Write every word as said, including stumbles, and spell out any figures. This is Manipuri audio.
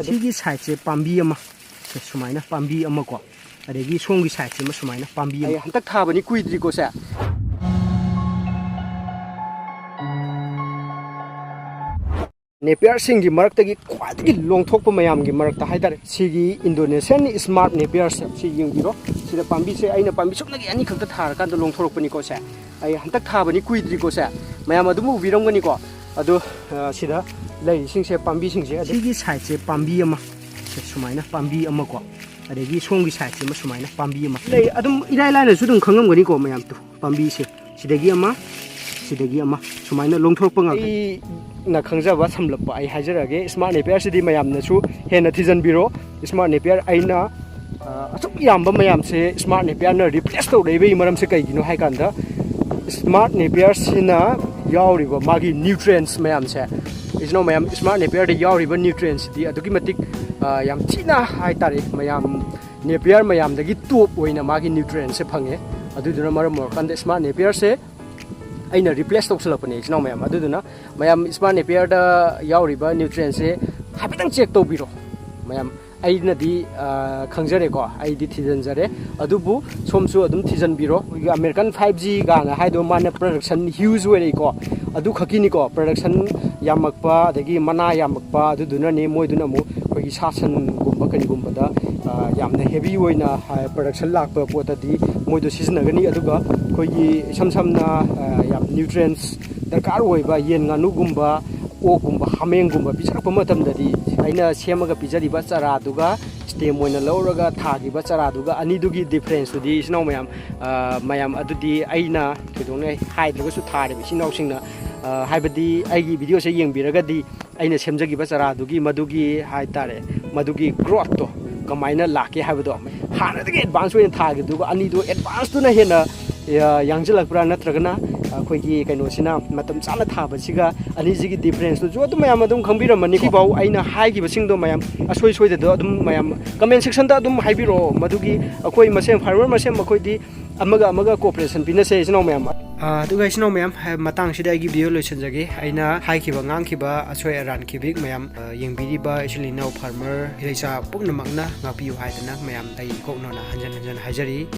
ꯁꯤꯒꯤ ꯁꯥꯏꯠꯁꯦ ꯄꯥꯝꯕꯤ ꯑꯃ, ꯁꯦ ꯁꯨꯃꯥꯏꯅ ꯄꯥꯝꯕꯤ ꯑꯃ ꯀꯣ, ꯑꯗꯒꯤ ꯁꯣꯝꯒꯤ ꯁꯥꯏꯠꯁꯦ ꯑꯃ ꯁꯨꯃꯥꯏꯅ ꯄꯥꯝꯕꯤ ꯑꯃ꯫ ꯑꯩ ꯍꯟꯗꯛ ꯊꯥꯕꯅꯤ, ꯀꯨꯏꯗ꯭ꯔꯤꯀꯣ ꯁꯦ꯫ ꯅꯦꯄꯤꯌꯔꯁꯤꯡꯒꯤ ꯃꯔꯛꯇꯒꯤ ꯈ꯭ꯋꯥꯏꯗꯒꯤ ꯂꯣꯡꯊꯣꯛꯄ ꯃꯌꯥꯝꯒꯤ ꯃꯔꯛꯇ ꯍꯥꯏꯇꯥꯔꯦ, ꯁꯤꯒꯤ ꯏꯟꯗꯣꯅꯦꯁꯤꯌꯥꯟ ꯏꯁꯃꯥꯔꯠ ꯅꯦꯄꯤꯌꯔꯁꯦ ꯁꯤ ꯌꯦꯡꯕꯤꯔꯣ꯫ ꯁꯤꯗ ꯄꯥꯝꯕꯤꯁꯦ ꯑꯩꯅ ꯄꯥꯝꯕꯤ ꯁꯨꯞꯅꯒꯤ ꯑꯅꯤꯈꯛꯇ ꯊꯥꯔꯀꯥꯟꯗ ꯂꯣꯡꯊꯣꯔꯛꯄꯅꯤꯀꯣ ꯁꯦ꯫ ꯑꯩ ꯍꯟꯗꯛ ꯊꯥꯕꯅꯤ, ꯀꯨꯏꯗ꯭ꯔꯤꯀꯣ ꯁꯦ꯫ ꯃꯌꯥꯝ ꯑꯗꯨꯝ ꯎꯕꯤꯔꯝꯒꯅꯤꯀꯣ꯫ ꯑꯗꯣ, ꯑ, ꯁꯤꯗ ꯂꯩꯔꯤꯁꯤꯡꯁꯦ, ꯄꯥꯝꯕꯤꯁꯤꯡꯁꯦ, ꯁꯤꯒꯤ ꯁꯥꯏꯠꯁꯦ ꯄꯥꯝꯕꯤ ꯑꯃ, ꯁꯦ ꯁꯨꯃꯥꯏꯅ ꯄꯥꯝꯕꯤ ꯑꯃ ꯀꯣ, ꯑꯗꯒꯤ ꯁꯣꯝꯒꯤ ꯁꯥꯏꯠꯁꯦ ꯑꯃ ꯁꯨꯃꯥꯏꯅ ꯄꯥꯝꯕꯤ ꯑꯃ ꯂꯩ꯫ ꯑꯗꯨꯝ ꯏꯔꯥꯏ ꯂꯥꯏꯅꯁꯨ ꯑꯗꯨꯝ ꯈꯪꯉꯝꯒꯅꯤꯀꯣ ꯃꯌꯥꯝꯗꯣ, ꯄꯥꯝꯕꯤꯁꯦ ꯁꯤꯗꯒꯤ ꯑꯃ, ꯁꯤꯗꯒꯤ ꯑꯃ ꯁꯨꯃꯥꯏꯅ ꯂꯣꯡꯊꯣꯔꯛꯄ ꯉꯥꯛꯇꯅꯤ꯫ ꯑꯩꯅ ꯈꯪꯖꯕ ꯁꯝꯂꯞꯄ ꯑꯩ ꯍꯥꯏꯖꯔꯛꯑꯒꯦ, ꯏꯁꯃꯥꯔꯠ ꯅꯦꯄꯤꯌꯔꯁꯤꯗꯤ ꯃꯌꯥꯝꯅꯁꯨ ꯍꯦꯟꯅ ꯊꯤꯖꯤꯟꯕꯤꯔꯣ꯫ ꯏꯁꯃꯥꯔꯠ ꯅꯦꯄꯤꯌꯔ ꯑꯩꯅ, ꯑ, ꯑꯁꯨꯛ ꯌꯥꯝꯕ ꯃꯌꯥꯝꯁꯦ ꯏꯁꯃꯥꯔꯠ ꯅꯦꯄꯤꯌꯔꯅ ꯔꯤꯄ꯭ꯂꯦꯁ ꯇꯧꯔꯛꯏꯕꯒꯤ ꯃꯔꯝꯁꯦ ꯀꯩꯒꯤꯅꯣ ꯍꯥꯏ ꯀꯥꯟꯗ, ꯏꯁꯃꯥꯔꯠ ꯅꯦꯄꯤꯌꯔꯁꯤꯅ ꯌꯥꯎꯔꯤꯕ ꯃꯥꯒꯤ ꯅ꯭ꯌꯨꯇ꯭ꯔꯦꯟꯁ ꯃꯌꯥꯝꯁꯦ, ꯏꯆꯤꯟ ꯏꯅꯥꯎ ꯃꯌꯥꯝ, ꯏꯁꯃꯥꯔꯠ ꯅꯦꯄꯤꯌꯔꯗ ꯌꯥꯎꯔꯤꯕ ꯅ꯭ꯌꯨꯇ꯭ꯔꯦꯟꯁꯤꯗꯤ ꯑꯗꯨꯛꯀꯤ ꯃꯇꯤꯛ, ꯑ, ꯌꯥꯝ ꯊꯤꯅ ꯍꯥꯏꯇꯥꯔꯦ, ꯃꯌꯥꯝ ꯅꯦꯄꯤꯌꯔ ꯃꯌꯥꯝꯗꯒꯤ ꯇꯣꯞ ꯑꯣꯏꯅ ꯃꯥꯒꯤ ꯅ꯭ꯌꯨꯇ꯭ꯔꯦꯟꯁꯦ ꯐꯪꯉꯦ꯫ ꯑꯗꯨꯗꯨꯅ ꯃꯔꯝ ꯑꯣꯏꯔꯀꯥꯟꯗ ꯏꯁꯃꯥꯔꯠ ꯅꯦꯄꯤꯌꯔꯁꯦ ꯑꯩꯅ ꯔꯤꯄ꯭ꯂꯦꯁ ꯇꯧꯁꯜꯂꯛꯄꯅꯦ, ꯏꯆꯤꯟ ꯏꯅꯥꯎ ꯃꯌꯥꯝ꯫ ꯑꯗꯨꯗꯨꯅ ꯃꯌꯥꯝ ꯏꯁꯃꯥꯔꯠ ꯅꯦꯄꯤꯌꯔꯗ ꯌꯥꯎꯔꯤꯕ ꯅ꯭ꯌꯨꯇ꯭ꯔꯦꯟꯁꯦ ꯍꯥꯏꯐꯦꯠꯇꯪ ꯆꯦꯛ ꯇꯧꯕꯤꯔꯣ ꯃꯌꯥꯝ꯫ ꯑꯩꯅꯗꯤ, ꯑ, ꯈꯪꯖꯔꯦꯀꯣ, ꯑꯩꯗꯤ ꯊꯤꯖꯤꯟꯖꯔꯦ꯫ ꯑꯗꯨꯕꯨ ꯁꯣꯝꯁꯨ ꯑꯗꯨꯝ ꯊꯤꯖꯤꯟꯕꯤꯔꯣ꯫ ꯑꯩꯈꯣꯏꯒꯤ ꯑꯃꯦꯔꯤꯀꯟ ꯐꯥꯏꯚ ꯖꯤ ꯀꯥꯏꯅ ꯍꯥꯏꯗꯣ, ꯃꯥꯅ ꯄ꯭ꯔꯗꯛꯁꯟ ꯍ꯭ꯌꯨꯖ ꯑꯣꯏꯔꯛꯏꯀꯣ꯫ ꯑꯗꯨ ꯈꯛꯀꯤꯅꯤꯀꯣ, ꯄ꯭ꯔꯗꯛꯁꯟ ꯌꯥꯝꯃꯛꯄ, ꯑꯗꯒꯤ ꯃꯅꯥ ꯌꯥꯝꯃꯛꯄ, ꯑꯗꯨꯗꯨꯅꯅꯦ ꯃꯣꯏꯗꯨꯅ ꯑꯃꯨꯛ ꯑꯩꯈꯣꯏꯒꯤ ꯁꯥ ꯁꯟꯒꯨꯝꯕ ꯀꯔꯤꯒꯨꯝꯕꯗ, ꯑ, ꯌꯥꯝꯅ ꯍꯦꯚꯤ ꯑꯣꯏꯅ, ꯑ, ꯄ꯭ꯔꯗꯛꯁꯟ ꯂꯥꯛꯄ ꯄꯣꯠꯇꯗꯤ ꯃꯣꯏꯗꯣ ꯁꯤꯖꯤꯟꯅꯒꯅꯤ꯫ ꯑꯗꯨꯒ ꯑꯩꯈꯣꯏꯒꯤ ꯏꯁꯝ ꯁꯝꯅ, ꯑ, ꯌꯥꯝ ꯅ꯭ꯌꯨꯇ꯭ꯔꯦꯟꯁ ꯗꯔꯀꯥꯔ ꯑꯣꯏꯕ ꯌꯦꯟ ꯉꯥꯅꯨꯒꯨꯝꯕ, ꯑꯣꯛꯀꯨꯝꯕ, ꯍꯥꯃꯦꯡꯒꯨꯝꯕ ꯄꯤꯖꯔꯛꯄ ꯃꯇꯝꯗꯗꯤ ꯑꯩꯅ ꯁꯦꯝꯃꯒ ꯄꯤꯖꯔꯤꯕ ꯆꯔꯥꯗꯨꯒ ꯁ꯭ꯇꯦꯝ ꯑꯣꯏꯅ ꯂꯧꯔꯒ ꯊꯥꯈꯤꯕ ꯆꯔꯥꯗꯨꯒ ꯑꯅꯤꯗꯨꯒꯤ ꯗꯤꯐ꯭ꯔꯦꯟꯁꯇꯨꯗꯤ, ꯏꯆꯤꯟ ꯏꯅꯥꯎ ꯃꯌꯥꯝ, ꯑ, ꯃꯌꯥꯝ, ꯑꯗꯨꯗꯤ ꯑꯩꯅ ꯊꯣꯏꯗꯣꯛꯅ ꯍꯥꯏꯗ꯭ꯔꯒꯁꯨ ꯊꯥꯔꯤꯕ ꯏꯆꯤꯟ ꯏꯅꯥꯎꯁꯤꯡꯅ, ꯑ, ꯍꯥꯏꯕꯗꯤ ꯑꯩꯒꯤ ꯚꯤꯗꯤꯑꯣꯁꯦ ꯌꯦꯡꯕꯤꯔꯒꯗꯤ ꯑꯩꯅ ꯁꯦꯝꯖꯈꯤꯕ ꯆꯔꯥꯗꯨꯒꯤ ꯃꯗꯨꯒꯤ ꯍꯥꯏꯇꯥꯔꯦ, ꯃꯗꯨꯒꯤ ꯒ꯭ꯔꯣꯠꯇꯣ ꯀꯃꯥꯏꯅ ꯂꯥꯛꯀꯦ ꯍꯥꯏꯕꯗꯣ ꯍꯥꯟꯅꯗꯒꯤ ꯑꯦꯗꯚꯥꯟꯁ ꯑꯣꯏꯅ ꯊꯥꯈꯤꯕꯗꯨꯒ ꯑꯅꯤꯗꯨ ꯑꯦꯗꯚꯥꯟꯁꯇꯨꯅ ꯍꯦꯟꯅ, ꯑ, ꯌꯥꯡꯁꯤꯜꯂꯛꯄ꯭ꯔꯥ, ꯅꯠꯇ꯭ꯔꯒꯅ ꯑꯩꯈꯣꯏꯒꯤ ꯀꯩꯅꯣꯁꯤꯅ ꯃꯇꯝ ꯆꯥꯅ ꯊꯥꯕꯁꯤꯒ ꯑꯅꯤꯁꯤꯒꯤ ꯗꯤꯐ꯭ꯔꯦꯟꯁꯇꯨꯁꯨ ꯑꯗꯨꯝ ꯃꯌꯥꯝ ꯑꯗꯨꯝ ꯈꯪꯕꯤꯔꯝꯃꯅꯤ꯫ ꯁꯤꯐꯥꯎ ꯑꯩꯅ ꯍꯥꯏꯈꯤꯕꯁꯤꯡꯗꯣ ꯃꯌꯥꯝ ꯑꯁꯣꯏ ꯁꯣꯏꯗꯗꯣ ꯑꯗꯨꯝ ꯃꯌꯥꯝ ꯀꯃꯦꯟ ꯁꯦꯛꯁꯟꯗ ꯑꯗꯨꯝ ꯍꯥꯏꯕꯤꯔꯛꯑꯣ꯫ ꯃꯗꯨꯒꯤ ꯑꯩꯈꯣꯏ ꯃꯁꯦꯟ, ꯐꯥꯔꯃꯔ ꯃꯁꯦꯟ ꯑꯩꯈꯣꯏꯗꯤ ꯑꯃꯒ ꯑꯃꯒ ꯀꯣꯑꯣꯄꯔꯦꯁꯟ ꯄꯤꯅꯁꯦ, ꯏꯆꯤꯟ ꯏꯅꯥꯎ ꯃꯌꯥꯝ꯫ ꯑꯥ, ꯑꯗꯨꯒ ꯏꯆꯤꯟ ꯏꯅꯥꯎ ꯃꯌꯥꯝ, ꯍꯥꯏ-, ꯃꯇꯥꯡꯁꯤꯗ ꯑꯩꯒꯤ video ꯂꯣꯏꯁꯤꯟꯖꯒꯦ꯫ ꯑꯩꯅ ꯍꯥꯏꯈꯤꯕ, ꯉꯥꯡꯈꯤꯕ, ꯑꯁꯣꯏ ꯑꯔꯥꯟ ꯈꯤꯕꯤꯛ ꯃꯌꯥꯝ, ꯑꯥ, ꯌꯦꯡꯕꯤꯔꯤꯕ ꯏꯆꯤꯜ ꯏꯅꯥꯎ farmer ꯏꯔꯩꯆꯥ ꯄꯨꯝꯅꯃꯛꯅ ꯉꯥꯛꯄꯤꯌꯨ ꯍꯥꯏꯗꯅ ꯃꯌꯥꯝ ꯑꯩ ꯏꯀꯣꯛꯅꯅ ꯍꯟꯖꯟ ꯍꯟꯖꯟ ꯍꯥꯏꯖꯔꯤ꯫